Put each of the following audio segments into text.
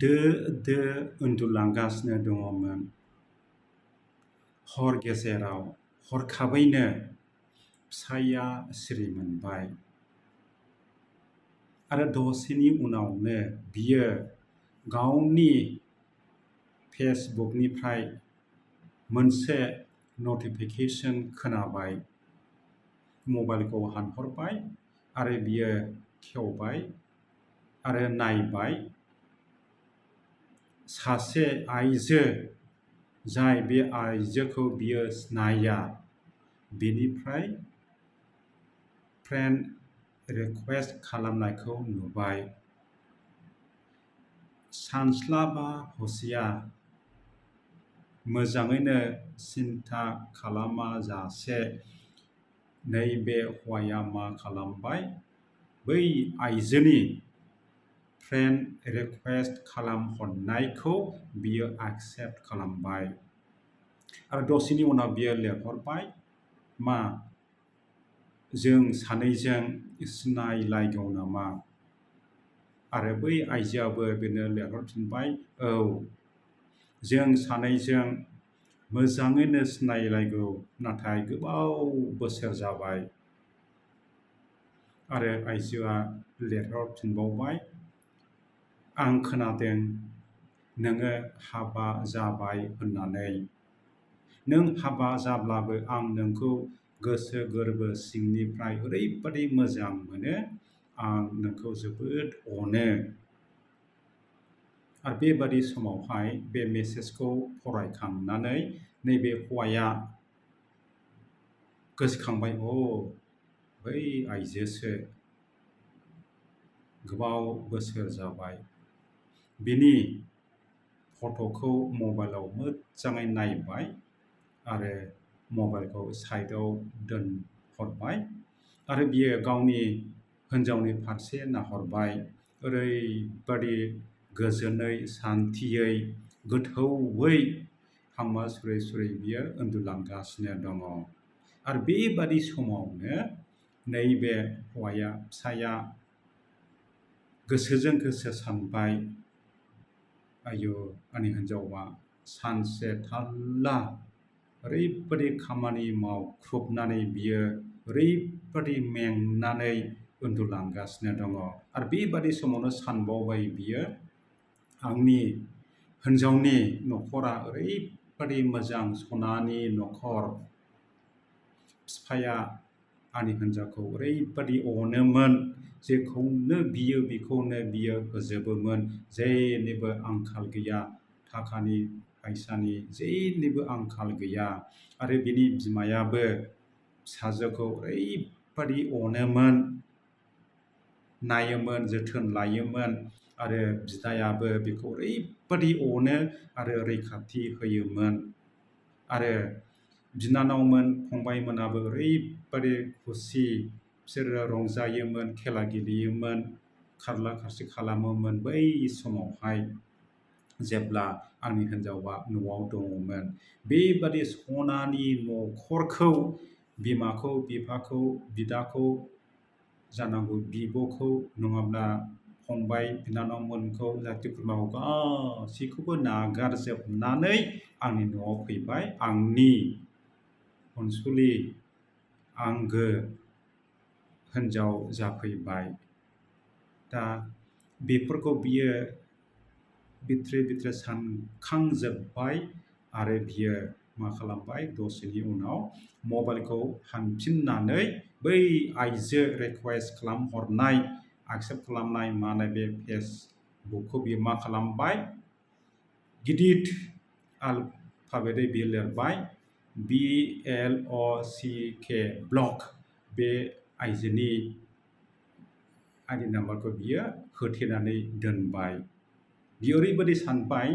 दो दो उन्दुलांगासिनो दङमोन। हर गेजेराव हरखाबैनो फिसाइया सिरि मोनबाय आरो दसेनि उनावनो बियो गावनि फेसबुकनिफ्राय मोनसे नटिफिकेसन खोनाबाय। मबाइलखौ हानहरबाय आरो बियो खेवबाय आरो नायबाय। सासे आइजो, जाय बे आइजोखौ बियो सिनाया, बिनिफ्राय फ्रेन्ड रिक्वेस्ट खालामनायखौ नुबाय। सानस्लाबा हसिया मोजाङैनो सिन्ता खालामाजासे नैबे हौवाया मा खालामबाय, बै आइजोनि फ्रेन्ड रिक्वेस्ट खालामहरनायखौ बियो एक्सेप्ट खालामबाय आरो दसेनि उनाव बियो लिरहरबाय, मा जों सानैजों सिनायलायगौ नामा? आरो बै आइजोआबो बिनो लिरहरफिनबाय, औ, जों सानैजों मोजाङैनो सिनायलायगौ, नाथाय गोबाव बोसोर जाबाय। आरो आइजोआ लिरहरफिनबावबाय, आं खोनादों नोङो हाबा जाबाय होननानै। नों हाबा जाब्लाबो आं नोंखौ गोसो गोरबो सिंनिफ्राय ओरैबादि मोजां मोनो, आं नोंखौ जोबोद अनो। आरो बेबादि समावहाय बे मेसेजखौ फरायखांनानै नैबे हौवाया गोसोखांबाय, बै आइजोसो, गोबाव बोसोर जाबाय। बिनि फट'खौ मबाइलाव मोजाङै नायबाय आरो मबाइलखौ साइडआव दोनहरबाय आरो बियो गावनि हिन्जावनि फारसे नाहरबाय। ओरैबादि गोजोनै, सान्थियै, गोथौयै हांमा सुरै सुरै बियो उन्दुलांगासिनो दङ। आरो बेबादि समावनो नैबे हौवाया, फिसाइया गोसोजों गोसो सानबाय, आयौ, आंनि हिन्जावा सानसे थाल्ला ओरैबादि खामानि मावख्रुबनानै बियो ओरैबादि मेंनानै उन्दुलांगासिनो दङ। आरो बेबादि समावनो सानबावबाय बियो, आंनि हिन्जावनि न'खरा ओरैबादि मोजां सनानि न'खर। बिफाया आंनि हिन्जावखौ ओरैबादि अनोमोन, जेखौनो बियो बेखौनो बियो होजोबोमोन। जेनिबो आंखाल गैया, थाखानि फैसानि जेनिबो आंखाल गैया। आरो बिनि बिमायाबो फिसाजोखौ ओरैबादि अनोमोन, नायोमोन, जोथोन लायोमोन। आरो बिदायाबो बेखौ ओरैबादि अनो आरो रैखाथि होयोमोन। आरो बिनानावमोन, फंबायमोनाबो ओरैबादि खुसि, बिसोरो रंजायोमोन, खेला गेलेयोमोन, खारला खारसि खालामोमोन बै समावहाय जेब्ला आंनि हिन्जावा न'आव दङमोन। बेबादि सनानि न'खरखौ बिमाखौ, बिफाखौ, बिदाखौ, जानांगौ बिब'खौ, नङाब्ला फंबाय बिनानावमोनखौ, जाथि खुरमाखौ गासैखौबो नागारजोबनानै आंनि न'आव फैबाय। आंनि अनसुलि आंगो हिन्जाव जाफैबाय। दा बेफोरखौ बियो बिथ्रि बिथ्रि सानखांजोब्बाय आरो बियो मा खालामबाय, दसेनि उनाव मबाइलखौ हानफिननानै बै आइजो रिक्वेस्ट खालामहरनाय, एक्सेप्ट खालामनाय मानाय बे फेसबुकखौ बियो मा खालामबाय, गिदिर आल्फाबेटै बियो लिरबाय, BLOCK, ब्लक। बे आइजोनि आइडि नाम्बारखौ बियो होथेनानै दोनबाय। बियो ओरैबादि सानबाय,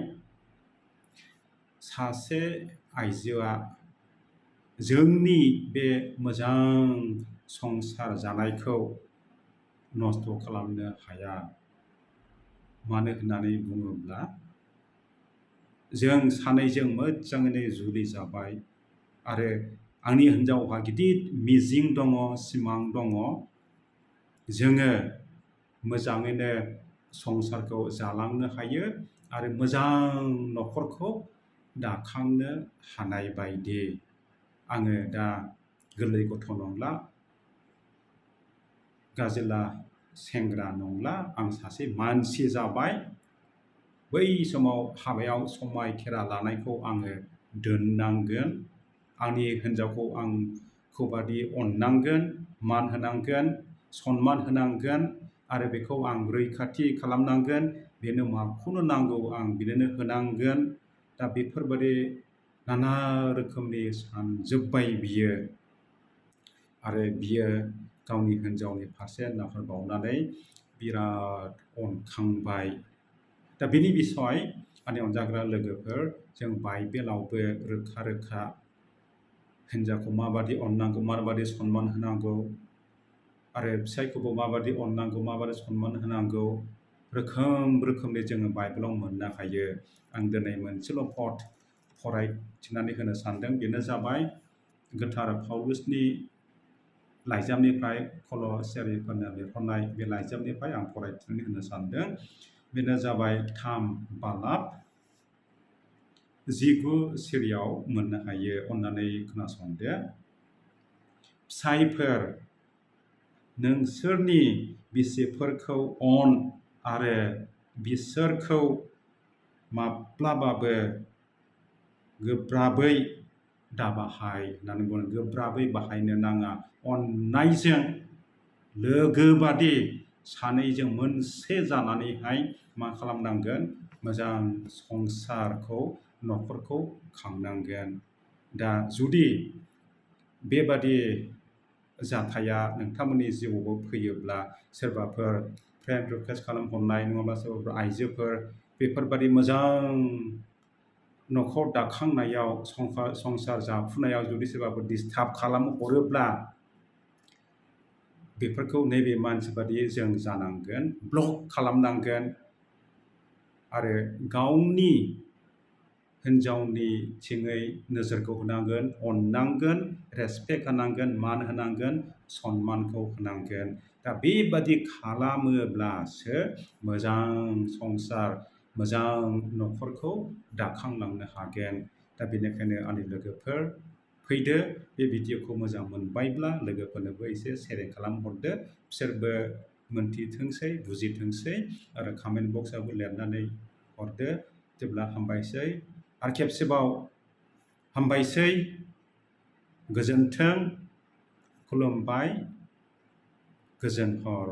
सासे आइजोआ जोंनि बे मोजां संसार जानायखौ नस्थ' खालामनो हाया। मानो होननानै बुङोब्ला जों सानैजों मोजाङैनो जुलि जाबाय आरो आंनि हिन्जावहा गिदिर मिजिं दङ, सिमां दङ। जोङो मोजाङैनो संसारखौ जालांनो हायो आरो मोजां न'खरखौ दाखांनो हानाय बायदि आङो दा गोरलै गथ' नंला, गाजेला सेंग्रा नंला, आं सासे मानसि जाबाय। बै समाव हाबायाव समायखेरा लानायखौ आङो दोननांगोन। आंनि हिन्जावखौ आंखौबादि अननांगोन, मान होनांगोन, सन्मान होनांगोन आरो बेखौ आं रैखाथि खालामनांगोन। बेनो माखौनो नांगौ आं बिनोनो होनांगोन। दा बेफोरबादि नाना रोखोमनि सानजोब्बाय बियो आरो बियो गावनि हिन्जावनि फारसे नाहरबावनानै बिराद अनखांबाय। दा बेनि बिसय आंनि अनजाग्रा लोगोफोर, जों बाइबेलावबो रोखा रोखा हिन्जावखौ माबादि अननांगौ, माबादि सन्मान होनांगौ आरो फिसायखौबो माबादि अननांगौ, माबादि सन्मान होनांगौ, रोखोम रोखोमनि जोङो बाइबेलाव मोननो हायो। आं दिनै मोनसेल' पद फरायथिनानै होनो सानदों। बेनो जाबाय गोथार पाउलुसनि लाइजामनिफ्राय कल'सियारिफोरनो लिरहरनाय बे लाइजामनिफ्राय आं फरायथिनानै होनो सानदों। बेनो जाबाय 3 बालाब 19 सिरियाव मोननो हायो। अन्नानै खोनासंदो। फिसायफोर, नोंसोरनि बिसिफोरखौ अन आरो बिसोरखौ माब्लाबाबो गोब्राबै दाबाहाय होननानै बुङो। गोब्राबै बाहायनो नाङा। अननायजों लोगोबादि सानैजों मोनसे जानानैहाय मा खालामनांगोन? मोजां संसारखौ, न'खरखौ खांनांगोन। दा जुदि बेबादि जाथाया नोंथांमोननि जिउआवबो फैयोब्ला, सोरबाफोर फ्रेन्ड रिकुवेस्ट खालामहरनाय, नङाब्ला सोरबाफोर आइजोफोर बेफोरबादि मोजां न'खर दाखांनायाव, संसार जाफुनायाव जुदि सोरबाफोर डिस्टार्ब खालामहरोब्ला, बेफोरखौ नैबे मानसि बादि जों जानांगोन, ब्लक खालामनांगोन आरो गावनि हिन्जावनिथिङै नोजोरखौ होनांगोन, अननांगोन, रेसपेक्ट होनांगोन, मान होनांगोन, सन्मानखौ होनांगोन। दा बेबादि खालामोब्लासो मोजां संसार, मोजां न'खरखौ दाखांलांनो हागोन। दा बेनिखायनो आंनि लोगोफोर, फैदो बे भिडिअखौ मोजां मोनबायब्ला लोगोफोरनोबो एसे शेयारिं खालामहरदो। बिसोरबो मोनथिथोंसै, बुजिथोंसै आरो कमेन्ट बक्सआवबो लिरनानै हरदो। जेब्ला हामबायसै आरो खेबसेबाव हामबायसै, गोजोन्थों, खुलुमबाय, गोजोन हर।